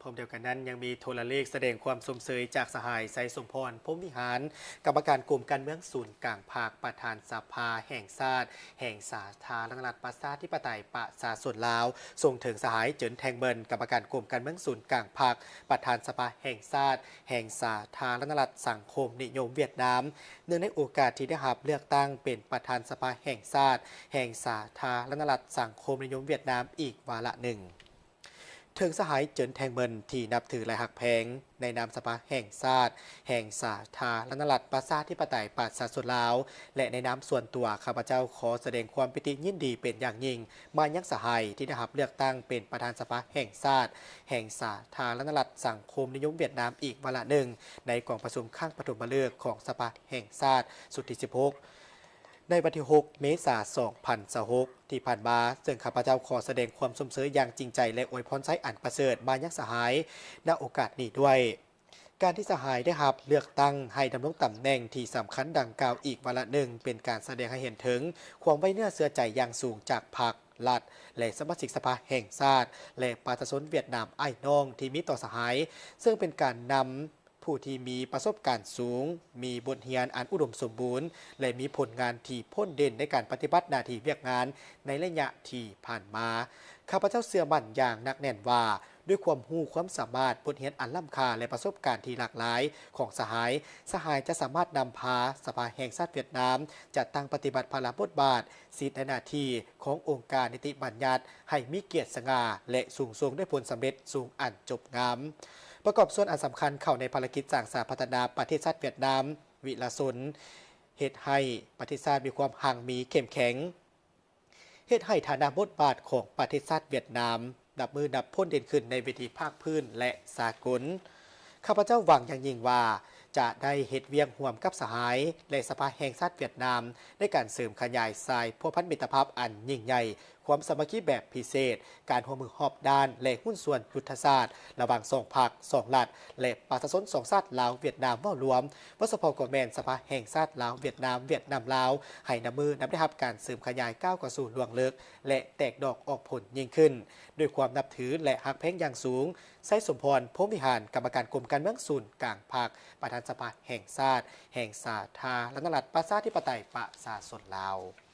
ພ້ອມດຽວກັນນັ້ນ ຍັງມີໂທລະເລກສະແດງຄວາມຊົມເຊີຍຈາກສະຫາຍ ໄຊສົມພອນ ພົມວິຫານ ກຳມະການກົມການເມືອງສູນກາງພັກ, ປະທານສະພາແຫ່ງຊາດ ແຫ່ງສາທາລະນະລັດ ປະຊາທິປະໄຕ ປະຊາຊົນລາວ, ສົ່ງເຖິງສະຫາຍ ເຈີນ ແທງເມີນ ກຳມະການກົມການເມືອງສູນກາງພັກ, ປະທານສະພາແຫ່ງຊາດ ແຫ່ງສາທາລະນະລັດ ສັງຄົມນິຍົມຫວຽດນາມ, ເນື່ອງໃນໂອກາດທີ່ໄດ້ຮັບເລືອກຕັ້ງເປັນປະທານສະພາແຫ່ງຊາດ ແຫ່ງສາທາລະນະລັດ ສັງຄົມນິຍົມຫວຽດນາມ ອີກວາລະໜຶ່ງ. ເຖິງສະຫາຍ ເຈີນ ແທງເມີນ ທີ່ນັບຖື ແລະ ຮັກແພງ, ໃນນາມສະພາແຫ່ງຊາດ ແຫ່ງສາທາລະນະລັດ ປະຊາທິປະໄຕ ປະຊາຊົນລາວ ແລະ ໃນນາມສ່ວນຕົວ, ຂ້າພະເຈົ້າຂໍສະແດງຄວາມປີຕິຍິນດີເປັນຢ່າງຍິ່ງ ມາຍັງສະຫາຍທີ່ໄດ້ຮັບເລືອກຕັ້ງເປັນປະທານສະພາແຫ່ງຊາດ ແຫ່ງສາທາລະນະລັດ ສັງຄົມນິຍົມຫວຽດນາມ ອີກວາລະໜຶ່ງ ໃນກອງປະຊຸມຄັ້ງປະຖົມມະເລິກຂອງສະພາແຫ່ງຊາດ ຊຸດທີສິບຫົກ ໃນວັນທີຫົກ ເມສາ ສອງພັນຊາວຫົກ ທີ່ຜ່ານມາ, ເຊິ່ງຂ້າພະເຈົ້າຂໍສະແດງຄວາມຊົມເຊີຍຢ່າງຈິງໃຈ ແລະ ອວຍພອນໄຊອັນປະເສີດມາຍັງສະຫາຍ ນະໂອກາດນີ້ດ້ວຍ. ການທີ່ສະຫາຍໄດ້ຮັບເລືອກຕັ້ງໃຫ້ດຳລົງຕຳແໜ່ງທີ່ສຳຄັນດັ່ງກ່າວອີກວາລະໜຶ່ງ ເປັນການສະແດງໃຫ້ເຫັນເຖິງຄວາມໄວ້ເນື້ອເຊື່ອໃຈຢ່າງສູງຈາກພັກ, ລັດ ແລະ ສະມາຊິກສະພາແຫ່ງຊາດ ແລະ ປະຊາຊົນຫວຽດນາມອ້າຍນ້ອງທີ່ມີຕໍ່ສະຫາຍ, ເຊິ່ງເປັນການນຳ ຜູ້ທີ່ມີປະສົບການສູງ, ມີບົດຮຽນອັນອຸດົມສົມບູນ ແລະ ມີຜົນງານທີ່ພົ້ນເດັ່ນໃນການປະຕິບັດໜ້າທີ່ວຽກງານໃນໄລຍະທີ່ຜ່ານມາ. ຂ້າພະເຈົ້າເຊື່ອໝັ້ນຢ່າງໜັກແໜ້ນວ່າ, ດ້ວຍຄວາມຮູ້ຄວາມສາມາດ, ບົດຮຽນອັນລ້ຳຄ່າ ແລະ ປະສົບການທີ່ຫຼາກຫຼາຍຂອງສະຫາຍ, ສະຫາຍຈະສາມາດນຳພາສະພາແຫ່ງຊາດຫວຽດນາມ ຈັດຕັ້ງປະຕິບັດພາລະບົດບາດ, ສິດ ແລະ ໜ້າທີ່ຂອງອົງການນິຕິບັນຍັດ ໃຫ້ມີກຽດສະຫງ່າ ແລະ ສູງສົ່ງດ້ວຍຜົນສຳເລັດສູງອັນຈົບງາມ, ປະກອບສ່ວນອັນສຳຄັນເຂົ້າໃນພາລະກິດສ້າງສາພັດທະນາປະເທດຊາດຫວຽດນາມວິລະຊົນ, ເຮັດໃຫ້ປະເທດຊາດມີຄວາມຮັ່ງມີເຂັ້ມແຂງ, ເຮັດໃຫ້ຖານະບົດບາດຂອງປະເທດຊາດຫວຽດນາມນັບມື້ນັບພົ້ນເດັ່ນຂຶ້ນໃນເວທີພາກພື້ນ ແລະ ສາກົນ. ຂ້າພະເຈົ້າຫວັງຢ່າງຍິ່ງວ່າ ຈະໄດ້ເຮັດວຽກຮ່ວມກັບສະຫາຍ ແລະ ສະພາແຫ່ງຊາດຫວຽດນາມ ໃນການເສີມຂະຫຍາຍສາຍພົວພັນມິດຕະພາບອັນຍິ່ງໃຫຍ່, ຄວາມສາມັກຄີແບບພິເສດ, ການຮ່ວມມືຮອບດ້ານ ແລະ ຫຸ້ນສ່ວນຍຸດທະສາດ ລະຫວ່າງສອງພັກ, ສອງລັດ ແລະ ປະຊາຊົນສອງຊາດ ລາວ-ຫວຽດນາມ ເວົ້າລວມ, ເວົ້າສະເພາະກໍແມ່ນສະພາແຫ່ງຊາດລາວ-ຫວຽດນາມ, ຫວຽດນາມ-ລາວ ໃຫ້ນັບມື້ນັບໄດ້ຮັບການເສີມຂະຫຍາຍ, ກ້າວເຂົ້າສູ່ລວງເລິກ ແລະ ແຕກດອກອອກຜົນຍິ່ງຂຶ້ນ. ດ້ວຍຄວາມນັບຖື ແລະ ຮັກແພງຢ່າງສູງ, ໄຊສົມພອນ ພົມວິຫານ ກຳມະການກົມການເມືອງສູນກາງພັກ, ປະທານສະພາແຫ່ງຊາດ ແຫ່ງສາທາລະນະລັດ ປະຊາທິປະໄຕ ປະຊາຊົນລາວ.